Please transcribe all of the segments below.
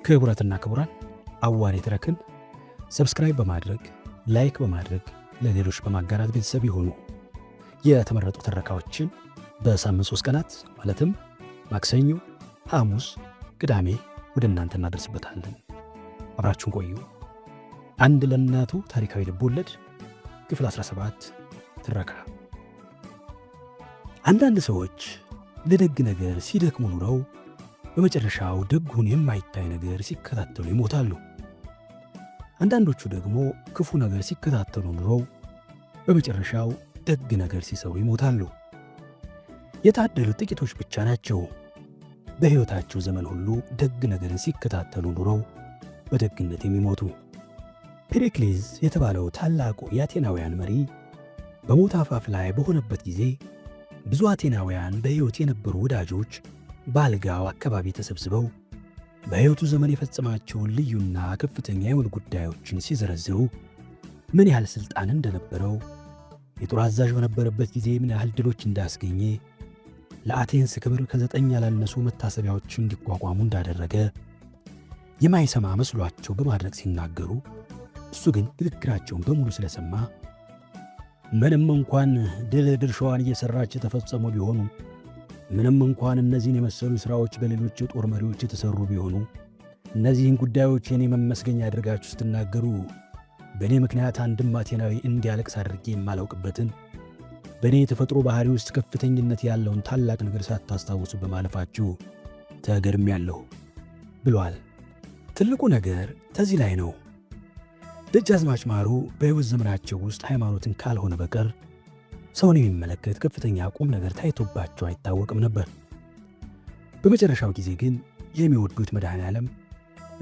ክቡራትና ክቡራን፣ አዋሬ ትረክን subscribe በማድረግ፣ like በማድረግ፣ ለሌሎች በማጋራት ቤተሰብ ይሁኑ። የተመረጡ ትረካዎችን በሳምንት 3 ቀናት ማለትም ማክሰኞ፣ ሐሙስ፣ ቅዳሜ ወደ እናንተ እናደርስበታለን። አብራችሁን ቆዩ። አንድ ለእናቱ ታሪካዊ ልቦለድ ክፍል 17 ትረካ። አንዳንድ ሰዎች ለደግ ነገር ሲደክሙ ኑረው በመጨረሻው ደጉን የማይታይ ነገር ሲከታተሉ ይሞታሉ። አንዳንዶቹ ደግሞ ክፉ ነገር ሲከታተሉ ኑረው በመጨረሻው ደግ ነገር ሲሰሩ ይሞታሉ። የታደሉት ጥቂቶች ብቻ ናቸው። በሕይወታቸው ዘመን ሁሉ ደግ ነገርን ሲከታተሉ ኑረው በደግነት የሚሞቱ። ፔሪክሊዝ የተባለው ታላቁ የአቴናውያን መሪ በሞት አፋፍ ላይ በሆነበት ጊዜ ብዙ አቴናውያን በሕይወት የነበሩ ወዳጆች በአልጋው አካባቢ ተሰብስበው በሕይወቱ ዘመን የፈጸማቸውን ልዩና ከፍተኛ የሆኑ ጉዳዮችን ሲዘረዝሩ ምን ያህል ሥልጣን እንደነበረው፣ የጦር አዛዥ በነበረበት ጊዜ ምን ያህል ድሎች እንዳስገኘ፣ ለአቴንስ ክብር ከ9 ያላነሱ መታሰቢያዎች እንዲቋቋሙ እንዳደረገ የማይሰማ መስሏቸው በማድረግ ሲናገሩ፣ እሱ ግን ንግግራቸውን በሙሉ ስለሰማ ምንም እንኳን ድል ድርሻዋን እየሰራች የተፈጸሙ ቢሆኑ፣ ምንም እንኳን እነዚህን የመሰሉ ሥራዎች በሌሎች የጦር መሪዎች የተሰሩ ቢሆኑ፣ እነዚህን ጉዳዮች የኔ መመስገኛ አድርጋችሁ ስትናገሩ በእኔ ምክንያት አንድም አቴናዊ እንዲያለቅስ አድርጌ የማላውቅበትን በእኔ የተፈጥሮ ባህሪ ውስጥ ከፍተኝነት ያለውን ታላቅ ነገር ሳታስታውሱ በማለፋችሁ ተገርሜያለሁ ብሏል። ትልቁ ነገር ተዚህ ላይ ነው። ደጃዝማች ማሩ በሕይወት ዘመናቸው ውስጥ ሃይማኖትን ካልሆነ በቀር ሰውን የሚመለከት ከፍተኛ ቁም ነገር ታይቶባቸው አይታወቅም ነበር። በመጨረሻው ጊዜ ግን የሚወዱት መድኃኔዓለም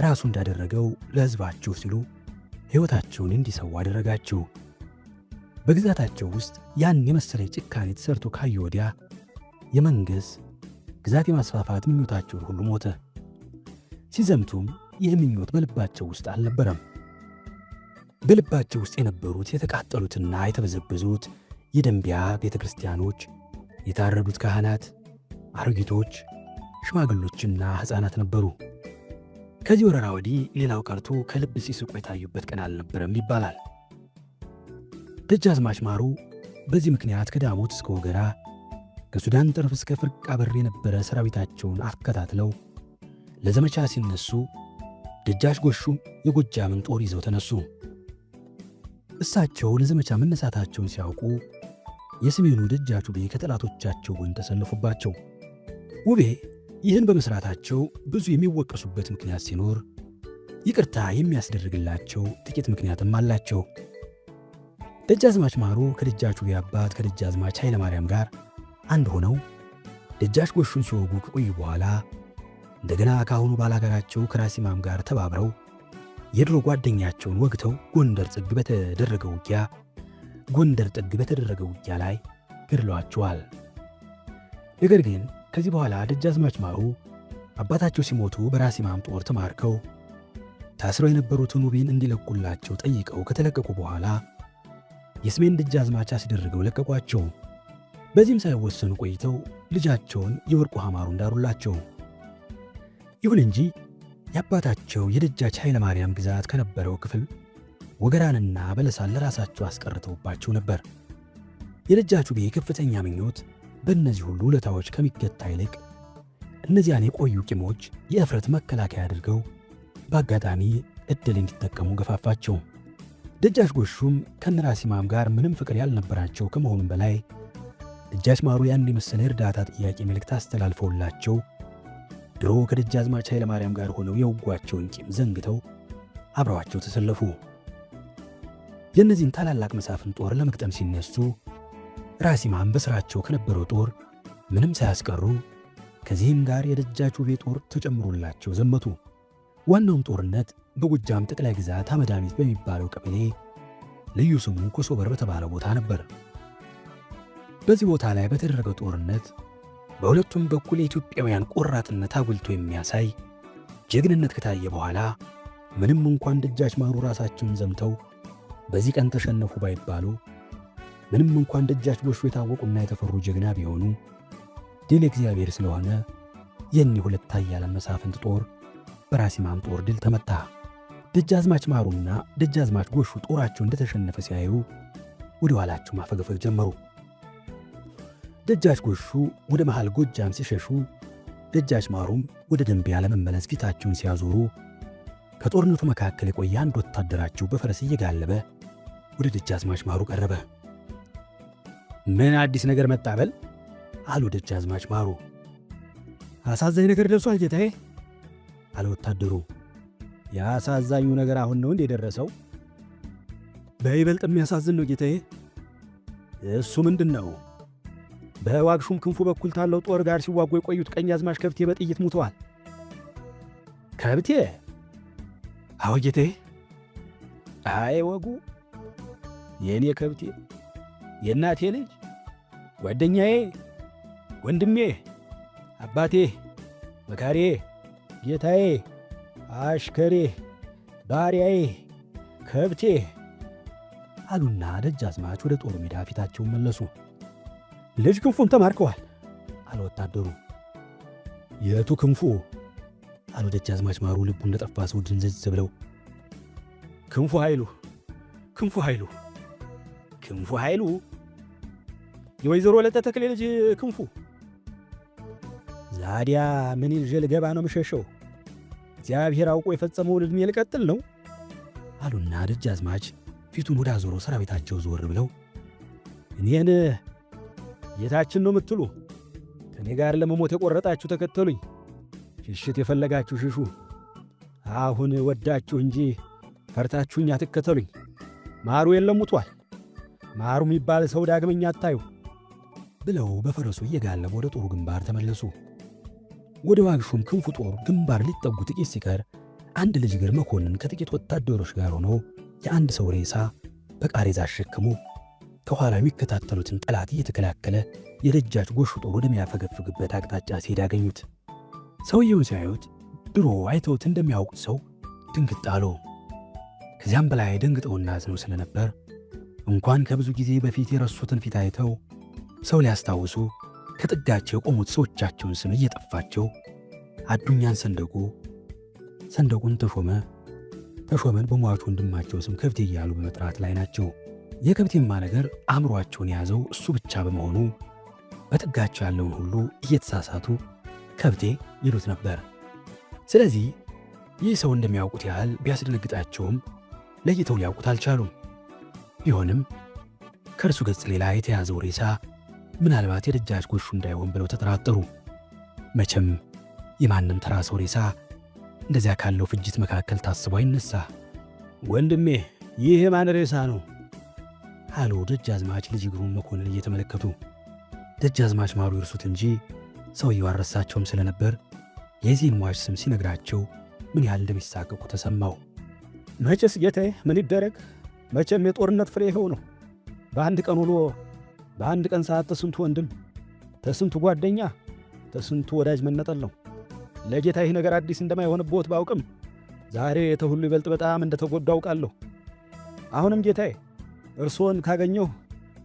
ራሱ እንዳደረገው ለሕዝባቸው ሲሉ ሕይወታቸውን እንዲሰዉ አደረጋቸው። በግዛታቸው ውስጥ ያን የመሰለ ጭካኔ ተሰርቶ ካዩ ወዲያ የመንገስ ግዛት የማስፋፋት ምኞታቸውን ሁሉ ሞተ። ሲዘምቱም ይህ ምኞት በልባቸው ውስጥ አልነበረም። በልባቸው ውስጥ የነበሩት የተቃጠሉትና የተበዘበዙት የደንቢያ ቤተክርስቲያኖች፣ የታረዱት ካህናት፣ አሮጊቶች፣ ሽማግሎችና ሕፃናት ነበሩ። ከዚህ ወረራ ወዲህ ሌላው ቀርቶ ከልብ ሲስቁ የታዩበት ቀን አልነበረም ይባላል። ደጃዝማች ማሩ በዚህ ምክንያት ከዳሞት እስከ ወገራ፣ ከሱዳን ጠረፍ እስከ ፍርቃ በር የነበረ ሰራዊታቸውን አከታትለው ለዘመቻ ሲነሱ ደጃች ጎሹም የጎጃምን ጦር ይዘው ተነሱ። እሳቸው ለዘመቻ መነሳታቸውን ሲያውቁ የሰሜኑ ደጃች ውቤ ከጠላቶቻቸው ጎን ተሰለፉባቸው። ውቤ ይህን በመስራታቸው ብዙ የሚወቀሱበት ምክንያት ሲኖር ይቅርታ የሚያስደርግላቸው ጥቂት ምክንያትም አላቸው። ደጃዝማች ማሩ ከደጃች ውቤ አባት ከደጃዝማች ኃይለማርያም ጋር አንድ ሆነው ደጃች ጎሹን ሲወጉ ከቆዩ በኋላ እንደገና ከአሁኑ ባላጋራቸው ከራሲማም ጋር ተባብረው የድሮ ጓደኛቸውን ወግተው ጎንደር ጥግ በተደረገው ውጊያ ላይ ገድለዋቸዋል። ነገር ግን ከዚህ በኋላ ደጃዝማች ማሩ አባታቸው ሲሞቱ በራሲማም ጦር ተማርከው ታስረው የነበሩትን ውቤን እንዲለቁላቸው ጠይቀው ከተለቀቁ በኋላ የሰሜን ደጃዝማች አስደርገው ለቀቋቸው። በዚህም ሳይወሰኑ ቆይተው ልጃቸውን የወርቁ ሐማሩ እንዳሩላቸው። ይሁን እንጂ የአባታቸው የደጃች ኃይለማርያም ግዛት ከነበረው ክፍል ወገራንና በለሳን ለራሳቸው አስቀርተውባቸው ነበር። የደጃች ውቤ ከፍተኛ ምኞት በእነዚህ ሁሉ ውለታዎች ከሚገታ ይልቅ እነዚያን የቆዩ ቂሞች የእፍረት መከላከያ አድርገው በአጋጣሚ ዕድል እንዲጠቀሙ ገፋፋቸው። ደጃች ጎሹም ከነራሲማም ጋር ምንም ፍቅር ያልነበራቸው ከመሆኑም በላይ ደጃች ማሩ ያን የመሰለ እርዳታ ጥያቄ መልእክት አስተላልፈውላቸው ድሮ ከደጃዝማች ኃይለማርያም ጋር ሆነው የወጓቸውን ቂም ዘንግተው አብረዋቸው ተሰለፉ። የእነዚህን ታላላቅ መሳፍን ጦር ለመግጠም ሲነሱ ራሲማም በስራቸው ከነበረው ጦር ምንም ሳያስቀሩ ከዚህም ጋር የደጃች ውቤ ጦር ተጨምሮላቸው ዘመቱ። ዋናውም ጦርነት በጎጃም ጠቅላይ ግዛት አመዳሚት በሚባለው ቀበሌ ልዩ ስሙ ኮሶበር በተባለው ቦታ ነበር። በዚህ ቦታ ላይ በተደረገው ጦርነት በሁለቱም በኩል የኢትዮጵያውያን ቆራጥነት አጉልቶ የሚያሳይ ጀግንነት ከታየ በኋላ ምንም እንኳን ደጃች ማሩ ራሳቸውን ዘምተው በዚህ ቀን ተሸነፉ ባይባሉ፣ ምንም እንኳን ደጃች ጎሹ የታወቁና የተፈሩ ጀግና ቢሆኑ፣ ድል እግዚአብሔር ስለሆነ የእኒህ ሁለት ኃያላን መሳፍንት ጦር በራስ ኢማም ጦር ድል ተመታ። ደጃዝማች ማሩና ደጃዝማች ጎሹ ጦራቸው እንደተሸነፈ ሲያዩ ወደ ኋላቸው ማፈገፈግ ጀመሩ። ደጃች ጎሹ ወደ መሃል ጎጃም ሲሸሹ፣ ደጃች ማሩም ወደ ደንቢያ ለመመለስ ፊታቸውን ሲያዞሩ ከጦርነቱ መካከል የቆየ አንድ ወታደራቸው በፈረስ እየጋለበ ወደ ደጃዝማች ማሩ ቀረበ። ምን አዲስ ነገር መጣ በል አሉ ደጃዝማች ማሩ። አሳዛኝ ነገር ደርሷል ጌታዬ አለ ወታደሩ። የአሳዛኙ ነገር አሁን ነው እንዴ የደረሰው? በይበልጥ የሚያሳዝን ነው ጌታዬ። እሱ ምንድን ነው? በዋግሹም ክንፉ በኩል ታለው ጦር ጋር ሲዋጉ የቆዩት ቀኛዝማች ከብቴ በጥይት ሙተዋል። ከብቴ? አዎ ጌታዬ። አይ ወጉ፣ የእኔ ከብቴ፣ የእናቴ ልጅ፣ ጓደኛዬ፣ ወንድሜ፣ አባቴ፣ መካሬ፣ ጌታዬ፣ አሽከሬ፣ ባሪያዬ፣ ከብቴ አሉና ደጃዝማች ወደ ጦር ሜዳ ፊታቸውን መለሱ። ልጅ ክንፉም ተማርከዋል አለ ወታደሩ። የቱ ክንፉ አሉ ደጃዝማች ማሩ ልቡ እንደጠፋ ሰው ድንዝዝ ብለው። ክንፉ ኃይሉ፣ ክንፉ ኃይሉ፣ ክንፉ ኃይሉ፣ የወይዘሮ ወለተ ተክሌ ልጅ ክንፉ። ዛዲያ ምን ይዤ ልገባ ነው ምሸሸው? እግዚአብሔር አውቆ የፈጸመውን ዕድሜ ልቀጥል ነው አሉና ደጃዝማች ፊቱን ወደ አዞሮ ሰራዊታቸው ዞር ብለው እኔን ጌታችን ነው የምትሉ ከእኔ ጋር ለመሞት የቆረጣችሁ ተከተሉኝ፣ ሽሽት የፈለጋችሁ ሽሹ። አሁን ወዳችሁ እንጂ ፈርታችሁኝ አትከተሉኝ። ማሩ የለም ሙቷል። ማሩ የሚባል ሰው ዳግመኛ አታዩ ብለው በፈረሱ እየጋለቡ ወደ ጦሩ ግንባር ተመለሱ። ወደ ዋግሹም ክንፉ ጦር ግንባር ሊጠጉ ጥቂት ሲቀር አንድ ልጅ እግር መኮንን ከጥቂት ወታደሮች ጋር ሆነው የአንድ ሰው ሬሳ በቃሬዛ አሸክሞ ከኋላ የሚከታተሉትን ጠላት እየተከላከለ የደጃች ጎሹ ጦር ወደሚያፈገፍግበት አቅጣጫ ሲሄድ አገኙት። ሰውየውን ሲያዩት ድሮ አይተውት እንደሚያውቁት ሰው ድንግጥ አሉ። ከዚያም በላይ ደንግጠውና አዝነው ስለነበር እንኳን ከብዙ ጊዜ በፊት የረሱትን ፊት አይተው ሰው ሊያስታውሱ ከጥጋቸው የቆሙት ሰዎቻቸውን ስም እየጠፋቸው አዱኛን ሰንደቁ፣ ሰንደቁን ተሾመ፣ ተሾመን በሟቹ ወንድማቸው ስም ከብቴ እያሉ በመጥራት ላይ ናቸው። የከብቴማ ነገር አእምሯቸውን የያዘው እሱ ብቻ በመሆኑ በጥጋቸው ያለውን ሁሉ እየተሳሳቱ ከብቴ ይሉት ነበር። ስለዚህ ይህ ሰው እንደሚያውቁት ያህል ቢያስደነግጣቸውም ለይተው ሊያውቁት አልቻሉም። ቢሆንም ከእርሱ ገጽ ሌላ የተያዘው ሬሳ ምናልባት የደጃች ጎሹ እንዳይሆን ብለው ተጠራጠሩ። መቼም የማንም ተራ ሰው ሬሳ እንደዚያ ካለው ፍጅት መካከል ታስቦ አይነሳ። ወንድሜ ይህ የማን ሬሳ ነው? አሉ ደጃዝማች ልጅ እግሩን መኮንን እየተመለከቱ። ደጃዝማች ማሩ ይርሱት እንጂ ሰውየው አልረሳቸውም ስለነበር የዚህን ሟች ስም ሲነግራቸው ምን ያህል እንደሚሳቀቁ ተሰማው። መቼስ ጌታዬ ምን ይደረግ፣ መቼም የጦርነት ፍሬ ይኸው ነው። በአንድ ቀን ውሎ በአንድ ቀን ሰዓት ተስንቱ ወንድም፣ ተስንቱ ጓደኛ፣ ተስንቱ ወዳጅ መነጠል ነው። ለጌታ ይህ ነገር አዲስ እንደማይሆንብዎት ባውቅም ዛሬ የተሁሉ ይበልጥ በጣም እንደተጎዱ አውቃለሁ። አሁንም ጌታዬ እርስዎን ካገኘሁ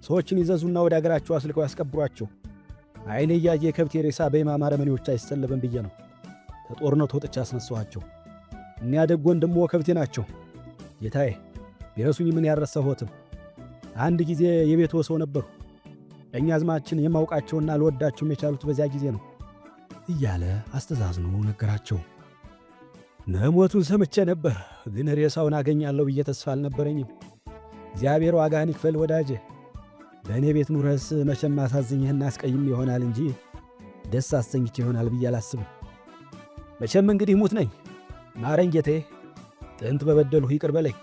ሰዎችን ይዘዙና ወደ አገራቸው አስልከው ያስቀብሯቸው። ዓይኔ እያየ የከብቴ ሬሳ በኢማም አረመኔዎች አይሰለብም ብዬ ነው ከጦርነቱ ወጥቼ አስነሳኋቸው። እኒያ ደግ ወንድሞ ከብቴ ናቸው። ጌታዬ ቢረሱኝ ምን ያረሳሁትም። አንድ ጊዜ የቤትዎ ሰው ነበርሁ። ቀኛዝማችን የማውቃቸውና ልወዳቸውም የቻሉት በዚያ ጊዜ ነው እያለ አስተዛዝኖ ነገራቸው። መሞቱን ሰምቼ ነበር፣ ግን ሬሳውን አገኛለሁ ብዬ ተስፋ አልነበረኝም። እግዚአብሔር ዋጋህን ይክፈል ወዳጄ። በእኔ ቤት ኑረስ መቼም አሳዝኝህና አስቀይም ይሆናል እንጂ ደስ አሰኝቼ ይሆናል ብዬ አላስብም። መቼም እንግዲህ ሙት ነኝ። ማረኝ ጌታዬ፣ ጥንት በበደልሁ ይቅር በለኝ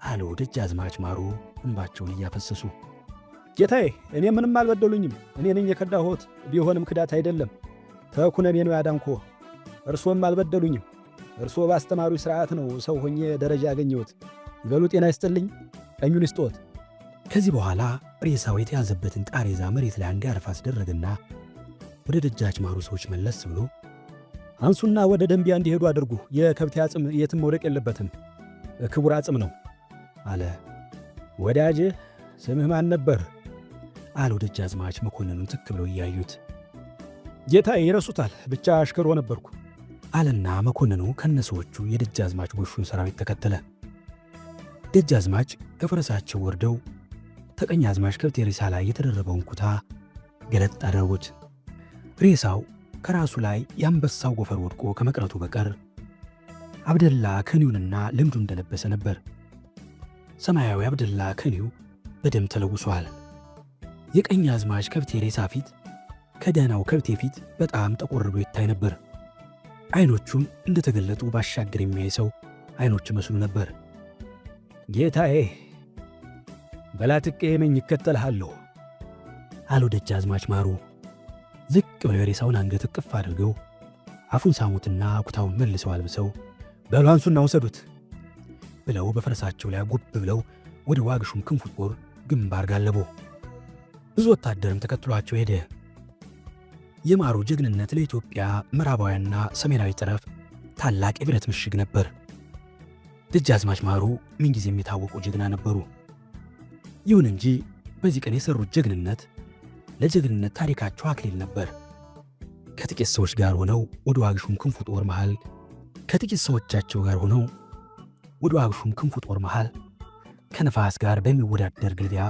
አሉ ደጃዝማች ማሩ እንባቸውን እያፈሰሱ። ጌታዬ እኔ ምንም አልበደሉኝም። እኔ ነኝ የከዳሁት። ቢሆንም ክዳት አይደለም፣ ተኩነኔ ነው ያዳንኮ። እርሶም አልበደሉኝም። እርሶ ባስተማሩ ሥርዓት ነው ሰው ሆኜ ደረጃ ያገኘሁት። ይበሉ፣ ጤና ይስጥልኝ፣ ቀኙን ይስጥዎት። ከዚህ በኋላ ሬሳው የተያዘበትን ቃሬዛ መሬት ላይ እንዲያርፍ አስደረገና ወደ ደጃች ማሩ ሰዎች መለስ ብሎ አንሱና ወደ ደንቢያ እንዲሄዱ አድርጉ። የከብቴ አጽም የትም መውደቅ የለበትም፣ ክቡር አጽም ነው አለ። ወዳጄ ስምህ ማን ነበር? አሉ ደጃዝማች መኮንኑን ትክ ብለው እያዩት። ጌታዬ ይረሱታል፣ ብቻ አሽከሮ ነበርኩ። አለና መኮንኑ ከነሰዎቹ የደጃዝማች ጎሹን ሰራዊት ተከተለ። ደጃዝማች ከፈረሳቸው ወርደው ተቀኛዝማች ከብቴ ሬሳ ላይ የተደረበውን ኩታ ገለጥ አደረጉት። ሬሳው ከራሱ ላይ የአንበሳው ጎፈር ወድቆ ከመቅረቱ በቀር አብደላ ከኒውንና ልምዱ እንደለበሰ ነበር። ሰማያዊ አብደላ ከኒው በደም ተለውሷል። የቀኝ አዝማች ከብቴ ሬሳ ፊት ከደህናው ከብቴ ፊት በጣም ጠቆር ብሎ ይታይ ነበር። አይኖቹም እንደተገለጡ ባሻገር የሚያይ ሰው አይኖች መስሉ ነበር። ጌታዬ በላትቄ መኝ ይከተልሃለሁ አሉ ደጃዝማች ማሩ። ዝቅ ብለው የሬሳውን አንገት እቅፍ አድርገው አፉን ሳሙትና ኩታውን መልሰው አልብሰው በሉ አንሱና ውሰዱት ብለው በፈረሳቸው ላይ ጉብ ብለው ወደ ዋግሹም ክንፉ ጦር ግንባር ጋለቡ። ብዙ ወታደርም ተከትሏቸው ሄደ። የማሩ ጀግንነት ለኢትዮጵያ ምዕራባውያንና ሰሜናዊ ጠረፍ ታላቅ የብረት ምሽግ ነበር። ደጃዝማች ማሩ ምንጊዜም የታወቁ ጀግና ነበሩ። ይሁን እንጂ በዚህ ቀን የሰሩት ጀግንነት ለጀግንነት ታሪካቸው አክሊል ነበር። ከጥቂት ሰዎች ጋር ሆነው ወደ ዋግሹም ክንፉ ጦር መሃል ከጥቂት ሰዎቻቸው ጋር ሆነው ወደ ዋግሹም ክንፉ ጦር መሃል ከነፋስ ጋር በሚወዳደር ግልቢያ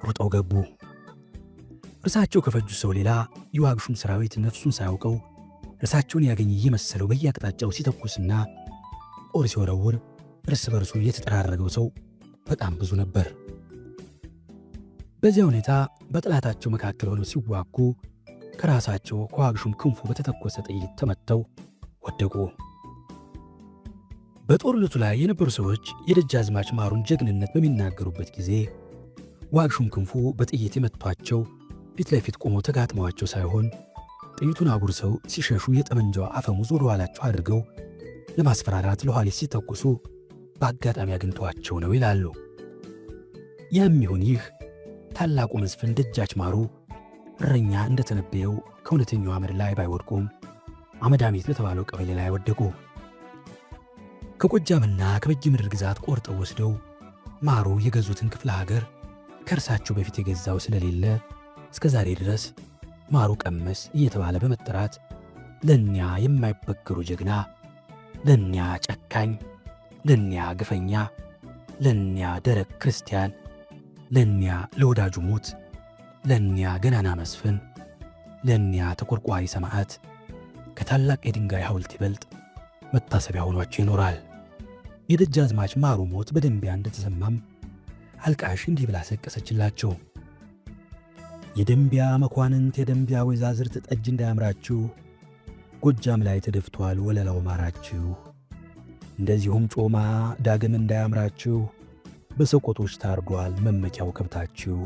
ሩጠው ገቡ። እርሳቸው ከፈጁ ሰው ሌላ የዋግሹም ሰራዊት ነፍሱን ሳያውቀው እርሳቸውን ያገኘ እየመሰለው በየአቅጣጫው ሲተኩስና ጦር ሲወረውር እርስ በርሱ የተጠራረገው ሰው በጣም ብዙ ነበር። በዚያ ሁኔታ በጠላታቸው መካከል ሆነው ሲዋጉ ከራሳቸው ከዋግሹም ክንፉ በተተኮሰ ጥይት ተመተው ወደቁ። በጦርነቱ ላይ የነበሩ ሰዎች የደጃዝማች ማሩን ጀግንነት በሚናገሩበት ጊዜ ዋግሹም ክንፉ በጥይት የመቷቸው ፊት ለፊት ቆመው ተጋጥመዋቸው ሳይሆን ጥይቱን አጉርሰው ሲሸሹ የጠመንጃው አፈሙዝ ወደ ኋላቸው አድርገው ለማስፈራራት ለኋሊት ሲተኩሱ በአጋጣሚ አግኝተዋቸው ነው ይላሉ። ያም ይሁን ይህ ታላቁ መስፍን ደጃች ማሩ እረኛ እንደተነበየው ከእውነተኛው አመድ ላይ ባይወድቁም አመዳሚት በተባለው ቀበሌ ላይ ወደቁ። ከጎጃምና ከበጌ ምድር ግዛት ቆርጠው ወስደው ማሩ የገዙትን ክፍለ ሀገር ከእርሳቸው በፊት የገዛው ስለሌለ እስከ ዛሬ ድረስ ማሩ ቀመስ እየተባለ በመጠራት ለእኒያ የማይበገሩ ጀግና፣ ለእኒያ ጨካኝ፣ ለእኒያ ግፈኛ፣ ለእኒያ ደረቅ ክርስቲያን፣ ለእኒያ ለወዳጁ ሞት፣ ለእኒያ ገናና መስፍን፣ ለእኒያ ተቆርቋሪ ሰማዕት ከታላቅ የድንጋይ ሐውልት ይበልጥ መታሰቢያ ሆኗቸው ይኖራል። የደጃዝማች ማሩ ሞት በደንቢያ እንደተሰማም አልቃሽ እንዲህ ብላ ሰቀሰችላቸው። የደንቢያ መኳንንት የደንቢያ ወይዛዝርት ጠጅ እንዳያምራችሁ፣ ጎጃም ላይ ተደፍቷል ወለላው ማራችሁ። እንደዚሁም ጮማ ዳግም እንዳያምራችሁ፣ በሰቆጦች ታርዷል መመኪያው ከብታችሁ።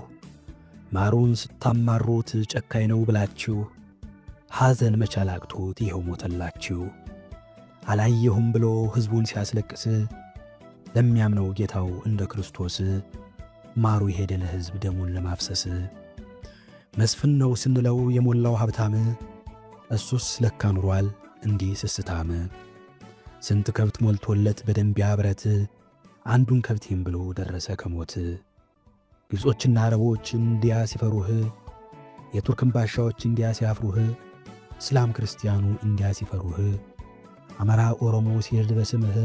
ማሩን ስታማሩት ጨካኝ ነው ብላችሁ፣ ሐዘን መቻል አቅቶት ይኸው ሞተላችሁ። አላየሁም ብሎ ሕዝቡን ሲያስለቅስ፣ ለሚያምነው ጌታው እንደ ክርስቶስ ማሩ የሄደ ለሕዝብ ደሙን ለማፍሰስ። መስፍን ነው ስንለው የሞላው ሀብታም፣ እሱስ ለካ ኑሯል እንዲህ ስስታም። ስንት ከብት ሞልቶለት በደንቢያ ብረት፣ አንዱን ከብቴም ብሎ ደረሰ ከሞት። ግብጾችና አረቦች እንዲያ ሲፈሩህ፣ የቱርክን ባሻዎች እንዲያ ሲያፍሩህ፣ እስላም ክርስቲያኑ እንዲያ ሲፈሩህ፣ አማራ ኦሮሞ ሲሄድ በስምህ፣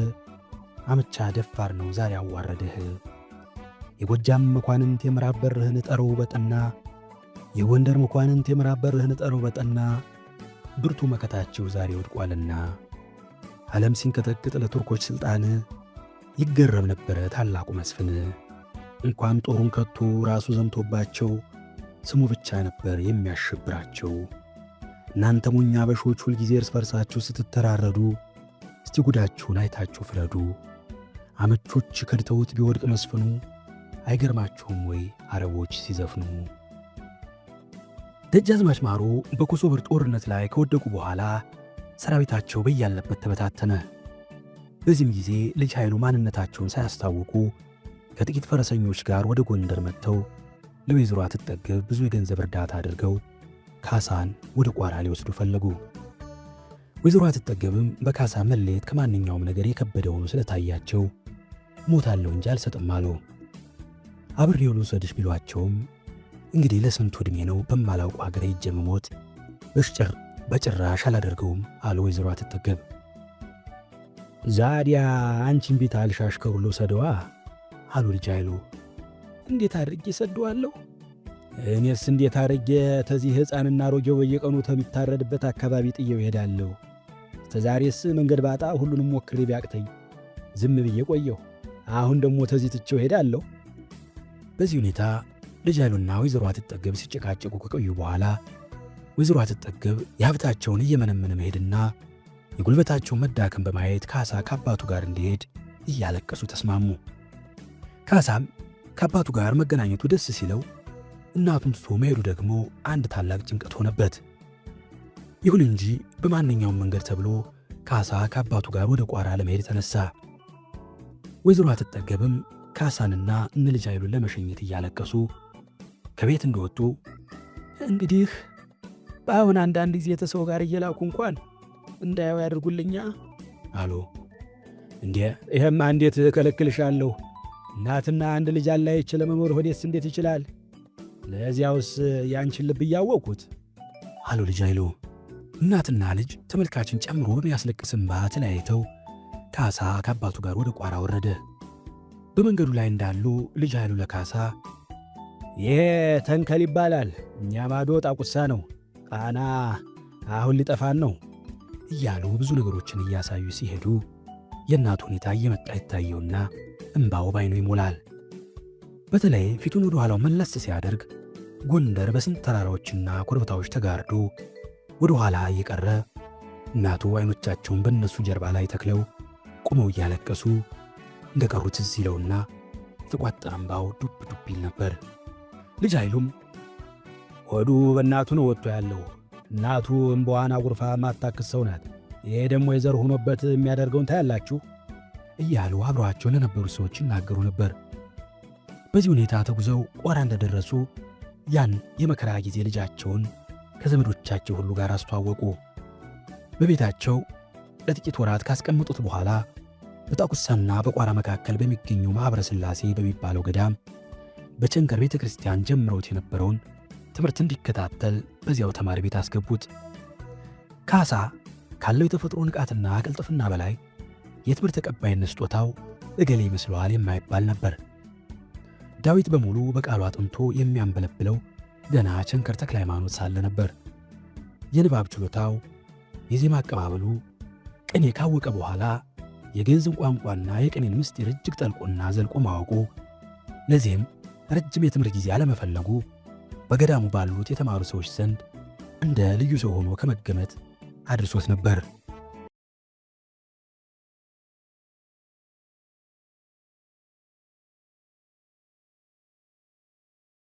አምቻ ደፋር ነው ዛሬ አዋረድህ። የጎጃም መኳንንት የምዕራብ በርህን ጠረው በጠና፣ የጎንደር መኳንንት የምዕራብ በርህን ጠረው በጠና፣ ብርቱ መከታቸው ዛሬ ወድቋልና። ዓለም ሲንቀጠቅጥ ለቱርኮች ሥልጣን ይገረም ነበረ ታላቁ መስፍን። እንኳን ጦሩን ከቶ ራሱ ዘምቶባቸው ስሙ ብቻ ነበር የሚያሸብራቸው። እናንተ ሞኛ አበሾች ሁልጊዜ እርስ በርሳችሁ ስትተራረዱ እስቲ ጉዳችሁን አይታችሁ ፍረዱ። አመቾች ከድተውት ቢወድቅ መስፍኑ አይገርማችሁም ወይ አረቦች ሲዘፍኑ? ደጃዝማች ማሩ በኮሶበር ጦርነት ላይ ከወደቁ በኋላ ሰራዊታቸው በያለበት ተበታተነ። በዚህም ጊዜ ልጅ ኃይሉ ማንነታቸውን ሳያስታውቁ ከጥቂት ፈረሰኞች ጋር ወደ ጎንደር መጥተው ለወይዘሮ አትጠገብ ብዙ የገንዘብ እርዳታ አድርገው ካሳን ወደ ቋራ ሊወስዱ ፈለጉ። ወይዘሮ አትጠገብም በካሳ መለየት ከማንኛውም ነገር የከበደ ሆኖ ስለታያቸው ሞታለሁ እንጂ አልሰጥም አሉ። አብሬው ልውሰድሽ ቢሏቸውም እንግዲህ ለስንቱ ዕድሜ ነው በማላውቀው ሀገር ሄጄ መሞት በጭራሽ አላደርገውም አሉ ወይዘሮ አትጠገብ። ዛዲያ አንቺን ቤት አልሻሽከሩ ልውሰደዋ አሉ ልጅ ኃይሉ። እንዴት አድርጌ ሰደዋለሁ? እኔስ እንዴት አድርጌ ተዚህ ሕፃንና አሮጌው በየቀኑ ተሚታረድበት አካባቢ ጥየው እሄዳለሁ? ተዛሬስ መንገድ ባጣ ሁሉንም ሞክሬ ቢያቅተኝ ዝም ብዬ ቆየሁ። አሁን ደግሞ ተዚህ ትቼው እሄዳለሁ። በዚህ ሁኔታ ልጅ ኃይሉና ወይዘሮ አትጠገብ ሲጨቃጨቁ ከቆዩ በኋላ ወይዘሮ አትጠገብ የሀብታቸውን እየመነመነ መሄድና የጉልበታቸውን መዳከም በማየት ካሳ ከአባቱ ጋር እንዲሄድ እያለቀሱ ተስማሙ። ካሳም ከአባቱ ጋር መገናኘቱ ደስ ሲለው እናቱን ትቶ መሄዱ ደግሞ አንድ ታላቅ ጭንቀት ሆነበት። ይሁን እንጂ በማንኛውም መንገድ ተብሎ ካሳ ከአባቱ ጋር ወደ ቋራ ለመሄድ ተነሳ። ወይዘሮ አትጠገብም ካሳንና እነ ልጅ ኃይሉን ለመሸኘት እያለቀሱ ከቤት እንደወጡ እንግዲህ በአሁን አንዳንድ ጊዜ ተሰው ጋር እየላኩ እንኳን እንዳየው ያደርጉልኛ አሉ። እንዴ ይሄማ እንዴት እከለክልሻለሁ? እናትና አንድ ልጅ አላይቼ ለመኖር ሆዴስ እንዴት ይችላል? ለዚያውስ ያንቺን ልብ እያወቅኩት አሉ ልጅ ኃይሉ። እናትና ልጅ ተመልካችን ጨምሮ በሚያስለቅስ እንባ ተለያይተው ካሳ ከአባቱ ጋር ወደ ቋራ ወረደ። በመንገዱ ላይ እንዳሉ ልጅ ኃይሉ ለካሳ ይሄ ተንከል ይባላል፣ እኛ ማዶ ጣቁሳ ነው፣ ቃና አሁን ሊጠፋን ነው እያሉ ብዙ ነገሮችን እያሳዩ ሲሄዱ የእናቱ ሁኔታ እየመጣ ይታየውና እምባው ባይኑ ይሞላል። በተለይ ፊቱን ወደ ኋላው መለስ ሲያደርግ ጎንደር በስንት ተራራዎችና ኮረብታዎች ተጋርዶ ወደ ኋላ እየቀረ እናቱ አይኖቻቸውን በእነሱ ጀርባ ላይ ተክለው ቆመው እያለቀሱ እንደቀሩት ትዝ ይለውና የተቋጠረ እምባው ዱብ ዱብ ይል ነበር። ልጅ ኃይሉም ሆዱ በእናቱ ነው ወጥቶ ያለው፣ እናቱ እምባዋን አጉርፋ ማታክስ ሰው ናት፣ ይሄ ደግሞ የዘር ሆኖበት የሚያደርገውን ታያላችሁ እያሉ አብረዋቸው ለነበሩ ሰዎች ይናገሩ ነበር። በዚህ ሁኔታ ተጉዘው ቋራ እንደደረሱ ያን የመከራ ጊዜ ልጃቸውን ከዘመዶቻቸው ሁሉ ጋር አስተዋወቁ። በቤታቸው ለጥቂት ወራት ካስቀመጡት በኋላ በጣቁሳና በቋራ መካከል በሚገኘው ማኅበረ ሥላሴ በሚባለው ገዳም በቸንከር ቤተ ክርስቲያን ጀምረውት የነበረውን ትምህርት እንዲከታተል በዚያው ተማሪ ቤት አስገቡት። ካሳ ካለው የተፈጥሮ ንቃትና ቅልጥፍና በላይ የትምህርት ተቀባይነት ስጦታው እገሌ ይመስለዋል የማይባል ነበር። ዳዊት በሙሉ በቃሉ አጥንቶ የሚያንበለብለው ገና ቸንከር ተክለ ሃይማኖት ሳለ ነበር። የንባብ ችሎታው፣ የዜማ አቀባበሉ፣ ቅኔ ካወቀ በኋላ የግዕዝን ቋንቋና የቅኔን ምስጢር እጅግ ጠልቆና ዘልቆ ማወቁ፣ ለዚህም ረጅም የትምህርት ጊዜ አለመፈለጉ በገዳሙ ባሉት የተማሩ ሰዎች ዘንድ እንደ ልዩ ሰው ሆኖ ከመገመት አድርሶት ነበር።